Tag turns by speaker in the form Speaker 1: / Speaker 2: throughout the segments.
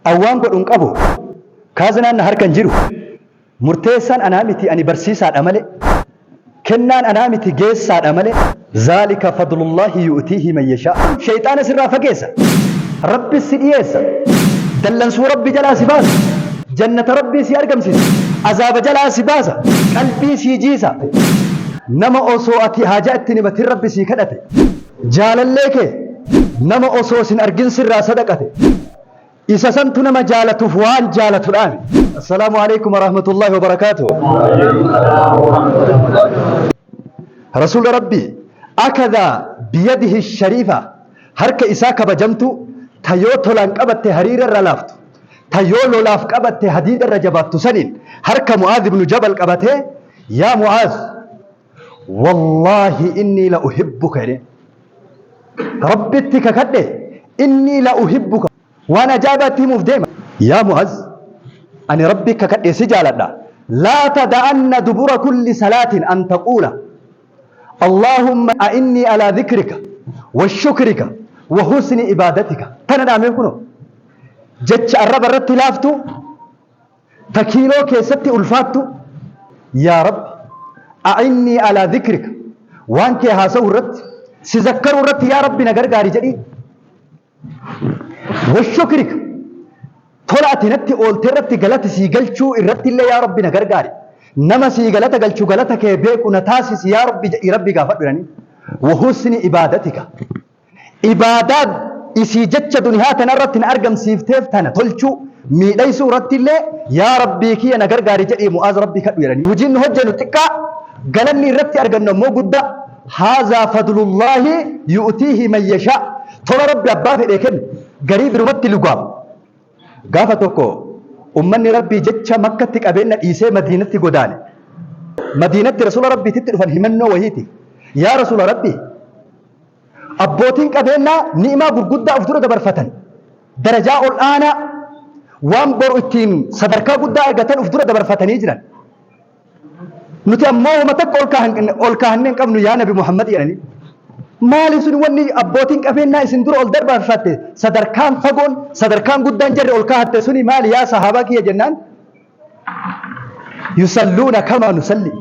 Speaker 1: An waan godhu hin qabu. Kaazinaan na harka hin jiru. Murteessaan anaa miti ani barsiisaadha malee. Kennaan anaa miti geessaadha malee. Zaalika fadlullaahi yu'tiihi man yashaa. Sheyxaana sirraa fageessa. Rabbis si dhiyeessa. Dallansuu Rabbi jalaa si baasa. Jannata Rabbii si argamsiisa. Azaaba jalaa si baasa. Qalbii sii jiisa. Nama osoo ati haajaa itti hin himatin Rabbi sii kadhate. Jaalallee kee nama osoo sin argin sirraa sadaqate. Isa santu nama jaalatuuf waan jaalatu dhaame. Assalaamu alaikum warahmatullaahi wabarakaatuh. Rasuulli Rabbii akadha biyadihi shariifa harka isaa kabajamtu ta yoo tolaan qabatte hariira irra laaftu ta yoo lolaaf qabatte hadiida irra jabaattu saniin harka Mu'aadh ibnu Jabal qabatee yaa Mu'aaz wallaahi innii la uhibbuka jedheen. Rabbitti kakadhe innii la uhibbuka waan ajaa'ibaatti himuuf deema. Yaa Mu'az ani Rabbi kakadhe si jaaladha. Laa tada'anna dubura kulli salaatin an taquula Allaahumma a'innii alaa dhikrika wa shukrika wa husni ibaadatika. Tana dhaameef kunoo jecha arraba irratti laaftu ta kiiloo keessatti ulfaattu yaa rabbi a'innii alaa dhikrika waan kee haasa'u irratti si zakkaruu irratti yaa rabbi na gargaari jedhii wa shukrika tola ati natti oolte irratti galata sii galchuu irratti illee yaa rabbi na gargaari nama sii galata galchu galata kee beeku na taasisi yaa rabbi jedhii rabbi gaafadhu jedhanii wa husni ibaadatika Ibaadaa isii jecha duniyaa tana irratti na argamsiifteef tana tolchuu, miidhaysuu irratti illee yaa Rabbii kiyya na gargaari jedhii Mu'aaz Rabbii kadhu jedhanii. Hojiin nu hojjenu xiqqaa, galanni irratti argannu ammoo guddaa. Haazaa fadlullaahi yu'tiihi man yashaa. Tola Rabbi abbaa fedhee kennu, garii birumatti lugaama. Gaafa tokko ummanni Rabbii jecha Makkatti qabeenna dhiisee Madiinatti godaane. Madiinatti Rasuula Rabbiititti dhufan himannoo wahiiti. Yaa Rasuula Rabbii! Abbootiin qabeennaa ni'imaa gurguddaa of dura dabarfatan, darajaa ol aanaa waan boru ittiin sadarkaa guddaa argatan of dura dabarfatanii jiran. Nuti ammoo homa takka ol kaahannee hin qabnu yaa Nabi Muhammad jedhanii. Maali sun wanni abbootiin qabeennaa isin dura ol darbarfatte sadarkaan fagoon sadarkaan guddaan jarri ol kaahatte suni maali yaa sahaabaa kiyya jennaan yusalluuna kamaa nusalli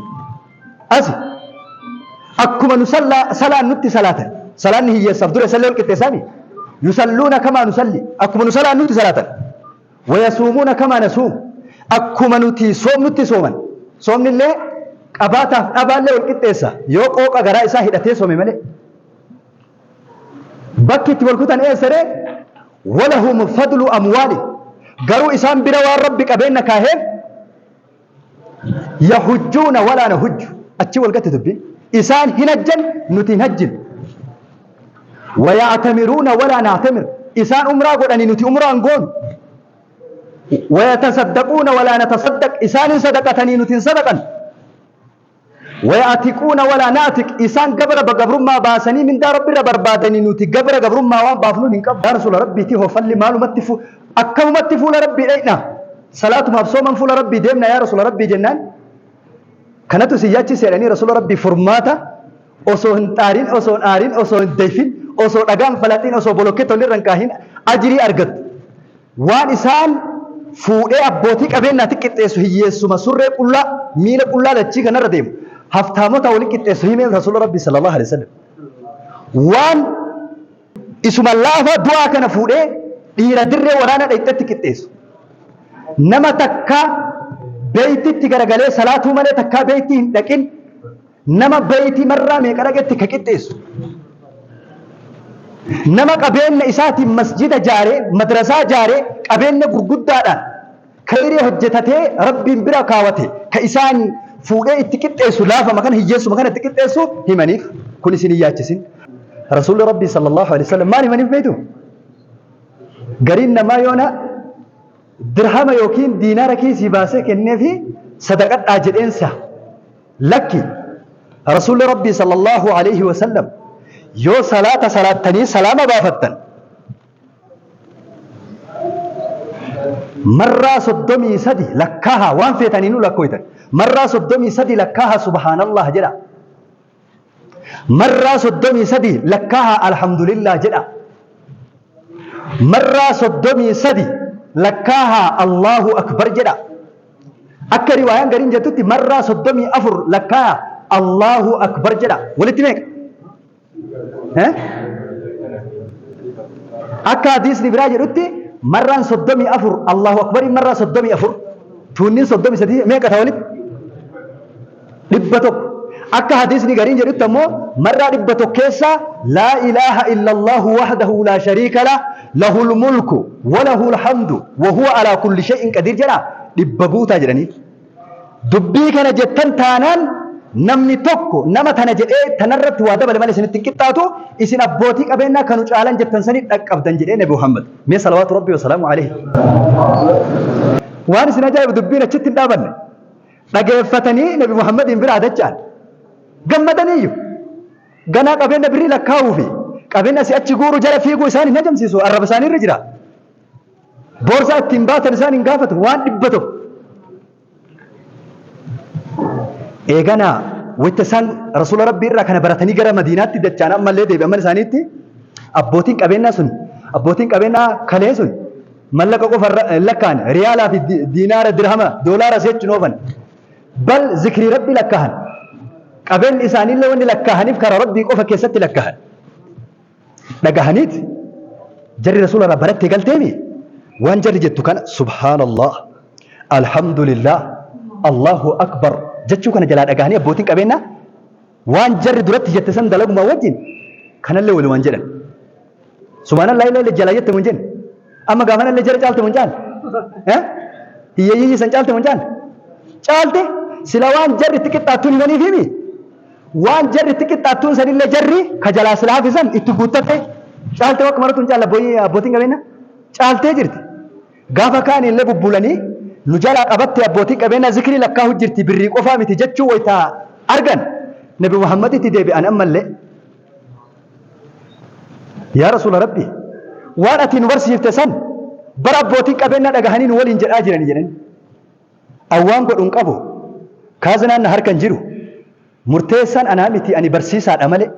Speaker 1: asi akkuma nu salaan nutti salaatan salaanni hiyyeessaaf dura isallee ol qixxeessaami yusalluuna kamaa nusalli akkuma nu salaan nutti salaatan wayasuumuuna kamaa nasuum akkuma nuti soomnutti sooman soomnillee qabaataaf dhabaallee wal qixxeessa yoo qooqa garaa isaa hidhatee soome malee Bakki itti wal kutan eessa ree? Walahum fadlu amwaali. Garuu isaan bira waan Rabbi qabeenna kaaheef yahujjuuna walaa nahujju. Achi wal gatte dubbiin. Isaan hin hajjan nuti hin hajjinu. Waya'tamiruuna walaa na'tamir. Isaan umraa godhanii nuti umraa hin goonu. Wayatasaddaquuna walaa natasaddaq. Isaan hin sadaqatanii nuti hin sadaqannu. Waya'tiquuna walaa na'tiq isaan gabra gabrummaa baasanii mindaa Rabbirra barbaadanii nuti gabra gabrummaa waan baafnuun hin qabnu. Yaa Rasuula Rabbiitii hoo falli maalumatti fu akkamumatti fuula Rabbii dhayna salaatumaaf sooman fuula Rabbii deemna yaa Rasuula Rabbii jennaan kanatu si yaachise jedhanii Rasuula Rabbii furmaata osoo hin xaarin osoo hin aarin osoo hin dayfin osoo dhagaan falaxin osoo bolokkeetta walirra hin kaahin ajrii argattu. Waan isaan fuudhee abbootii qabeennaatti qixxeessu hiyyeessuma surree qullaa miila qullaa dachii kanarra deemu haftaamota wali qixxeessu himeen rasuula rabbi sallallahu alaihi wasallam. Waan isuma laafaa du'aa kana fuudhee dhiira dirree waraana dhayxetti qixxeessu. Nama takka beeytitti garagalee salaatuu malee takkaa beeytii hin dhaqin Nama beeytii marraa meeqa dhaqetti ka qixxeessu. Nama qabeenna isaatiin masjida jaaree, madrasaa jaaree, qabeenna gurguddaadhaan khayrii hojjetatee Rabbiin bira kaawate ka isaan fuudhee itti qixxeessu laafama kana hiyyeessuma kana itti qixxeessu himaniif kun isin hin yaachisin. Rasuulli Rabbii sallallahu alaihi wasallam maal himaniif beektu? Gariin namaa yoona dirhama yookiin diinaara kiisii baasee kenneefi sadaqadhaa jedheensa. Lakki, Rasuulli Rabbii sallallaahu alayhi wa sallam yoo salaata salaattanii salaama baafattan marraa 33 lakkaahaa waan feetaniinuu lakkooytan marraa 33 lakkaahaa subhaanallah jedha marraa 33 lakkaahaa alhamdulillah jedha marraa 33 Lakkaahaa Allahu akbar jedha. Akka riwaayaan gariin jettutti marraa 34 lakkaahaa Allahu akbar jedha. Walitti meeqa? Eh? Akka hadiisni biraa jedhutti marraan 34 Allahu akbariin marraa 34 tuunniin 33 meeqa ta'a walitti? 100. Akka hadiisni gariin jedhutti ammoo marraa 100 keessaa laa ilaaha illallahu wahdahu laa shariika lah lahul mulku wa lahul hamdu wa huwa alaa kulli shay'in qadiir jedha 100 guutaa jedhanii. Dubbii kana jettan taanaan namni tokko nama tana jedhee tanarratti waa dabale malee isinitti hin qixxaatu isin abbootii qabeennaa kanu caalan jettan sanii dhaqqabdan jedhee Nabi Muhammad. Mee salawaatu rabbii wa salaamu alayhi. Waan isin ajaa'ibu dubbiin achitti hin dhaabanne. Dhageeffatanii Nabi Muhammadiin biraa dacha'an. Gammadaniiyyu. Ganaa qabeenya birrii lakkaa'uu fi qabeenya si'achi guuru jala fiiguu isaan hin hajamsiisu arraba isaanii irra jira. Boorsaa ittiin baatan isaan hin gaafatu waan 100. Eeganaa wayita isaan rasuula rabbii irraa kana baratanii gara madiinaatti dacha'an ammallee deebi'an mana isaaniitti abbootiin qabeenyaa sun abbootiin qabeenyaa kalee sun mallaqa qofa hin lakkaa'an riyaalaa fi diinaara dirhama doolaara seechuun oofan bal zikrii rabbii lakkaa'an qabeenyi isaaniillee wanni lakkaa'aniif karaa rabbii qofa keessatti lakkaa'an. Dhagahaniit jarri rasuula irraa barattee galteemi waan jarri jettu kana subhaanallah alhamdulillah allahu akbar jechuu kana jalaa dhagahanii abbootiin qabeenyaa waan jarri duratti jette san dalagumaa wajjin kanallee walumaan jedhan. Subhaanallah illee jalaa jette mun jenne. Amma gaafanallee jara caalte mun caalte. Eh? Hiyyeeyyii san caalte mun caalte. Caalte sila waan jarri itti qixxaattuun himaniif himi. Waan jarri itti qixxaattuun sanillee jarri ka jalaa sila hafisan itti guuttatte caalte wakka maratu hin caalla abbootiin qabeenya caaltee jirti. Gaafa kaan illee bubbulanii nu jalaa qabatte abbootiin qabeenyaa zikrii lakkaahu jirti birrii qofaa miti jechuu waytaa argan Nabi Muhammaditti deebi'an ammallee. Yaa Rasuula Rabbi waan ati nu barsiifte san bara abbootiin qabeenyaa dhagahanii nu waliin jedhaa jirani jedhani. An waan godhu hin qabu. Kaazinaan na harka hin jiru. Murteessaan anaa miti ani barsiisaadha malee.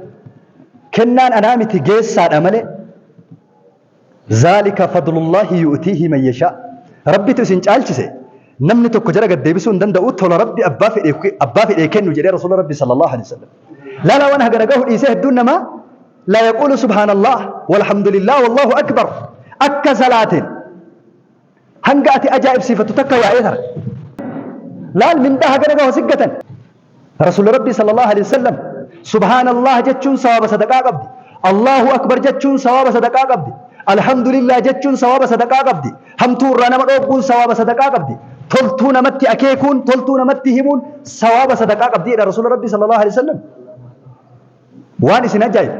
Speaker 1: Kennaan anaa miti geessaadha malee. Zaalika fadlullaahi yu'tiihi man yashaa. Rabbitu isin caalchise. Namni tokko jara gad deebisuu hin danda'u tola Rabbi abbaa fedhe abbaa fedhee kennu jedhee Rasuula Rabbi sallallahu alaihi wasallam. Laalaa waan hagana gahu dhiisee hedduun namaa laa yaquulu subhaanallah walhamdulillah wallahu akbar akka salaateen Hanga ati ajaa'ibsiifattu takka yaa'ee tara. Laal mindaa hagana gahu siggatan. Rasuulli Rabbii sallallahu alaihi wasallam subhaanallah jechuun sawaaba sadaqaa qabdi. Allahu akbar jechuun sawaaba sadaqaa qabdi. Alhamdulillah jechuun sawaaba sadaqaa qabdi. Hamtuu irraa nama dhoogguun sawaaba sadaqaa qabdi. Toltuu namatti akeekuun, toltuu namatti himuun sawaaba sadaqaa qabdi jedha Rasuulli Rabbii sallallahu alaihi wasallam. Waan isin ajaa'ibu.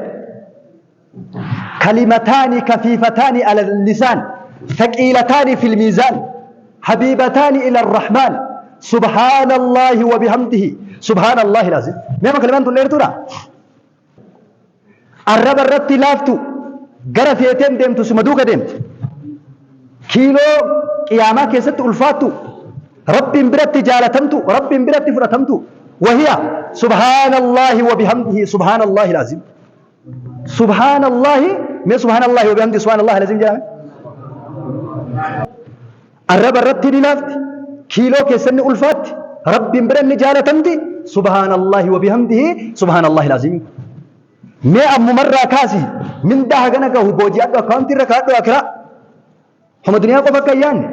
Speaker 1: Kalimataani kafiifataani ala lisaan thaqiilataani fil miizaan habiibataani ila arrahmaan subhaanallaahi wa bihamdihi subhaanallaahi alazim. Mee amma kalimaan tun dheertuudha? Arraba irratti laaftu gara feeteen deemtu suma duuka deemti. Kiiloo qiyaamaa keessatti ulfaattu Rabbiin biratti jaalatamtu Rabbiin biratti fudhatamtu wahiya subhaanallaahi wa bihamdihi subhaanallaahi alazim. Subhaanallahi mee subhaanallahi wa bihamdi subhaanallahi alazim jedhame. Arraba irratti ni laafti, kiiloo keessan ni ulfaatti, Rabbiin bira ni jaalatamti. Subhaanallahi wa bihamdihi subhaanallahi alazim. Mee ammumarraa kaasi mindaa hagana gahu booji'adhu akkaawuntii irra kaadhu akiraa. Homa duniyaa qofa akka hin yaanne.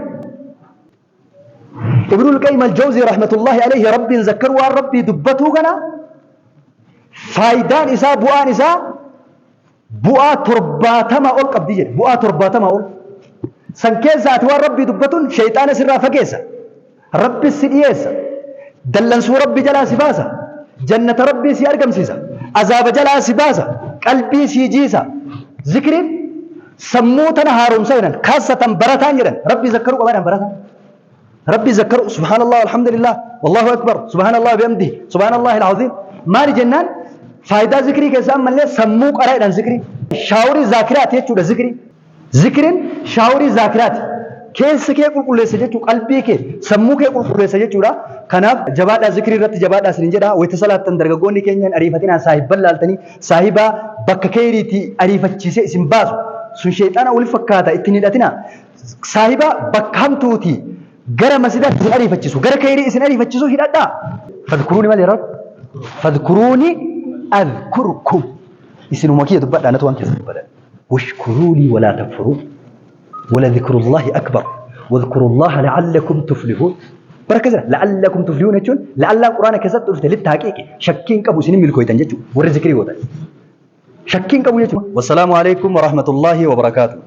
Speaker 1: Ibnul Qayyim al-Jawzii rahmatullahi alayhi Rabbiin zakkaruu waan Rabbii dubbatuu kana faayidaan isaa bu'aan isaa bu'aa 70 ol qabdi jedhe bu'aa 70 ol. San keessa ati waan Rabbii dubbatuun shayxaana sirraa fageessa. Rabbi si dhiyeessa. Dallansuu Rabbi jalaa si baasa. Jannata Rabbii si argamsiisa. Azaaba jalaa si baasa. Qalbii si jiisa. Zikriin Sammuu tana haaromsa jedhan kaassatan barataan jedhan rabbii zakkaruu qaba jedhan barataan. Rabbii zakkaruu subhaanallah alhamdulillah wallahu akbar subhaanallah bihamdihi subhaanallah alazim maali jennaan faayidaa zikrii keessaa ammallee sammuu qara jedhan zikrii. Shaaworii zaakiraati jechuudha zikrii. Zikriin shaaworii zaakiraati. Keessa kee qulqulleessa jechuu qalbii kee sammuu kee qulqulleessa jechuudha. Kanaaf jabaadhaa zikrii irratti jabaadhaa isinin jedha. Wayita salaattan dargaggoonni keenya hin ariifatinaa saahibban laaltanii Saahiba bakka keeyriitii ariifachiisee isin baasu sun sheeyxaana wali fakkaata itti hin hidhatinaa. Saahiba bakka hamtuuti gara masjidaatti isin ariifachisu, gara kayrii isin ariifachisu hidhadhaa. Fadhkuruuni maal yaa Rabbi? Fadhkuruuni adhkurkum. Isinuma kiyya dubbadhaa natu waan keessa dubbadha. Washkuruulii walaa takfuruun. Wala dhikrullaahi akbar. Wadhkurullaaha la'allakum tuflihuun. Bara jira la'allakum tuflihuun jechuun la'allaan quraana keessatti dhufte litta haqiiqi shakkiin qabu isinin milkooytan jechuudha. Warri zikrii gootan. Shakkiin qabu jechuudha. Wassalaamu alaikum warahmatullaahi wabarakaatuh.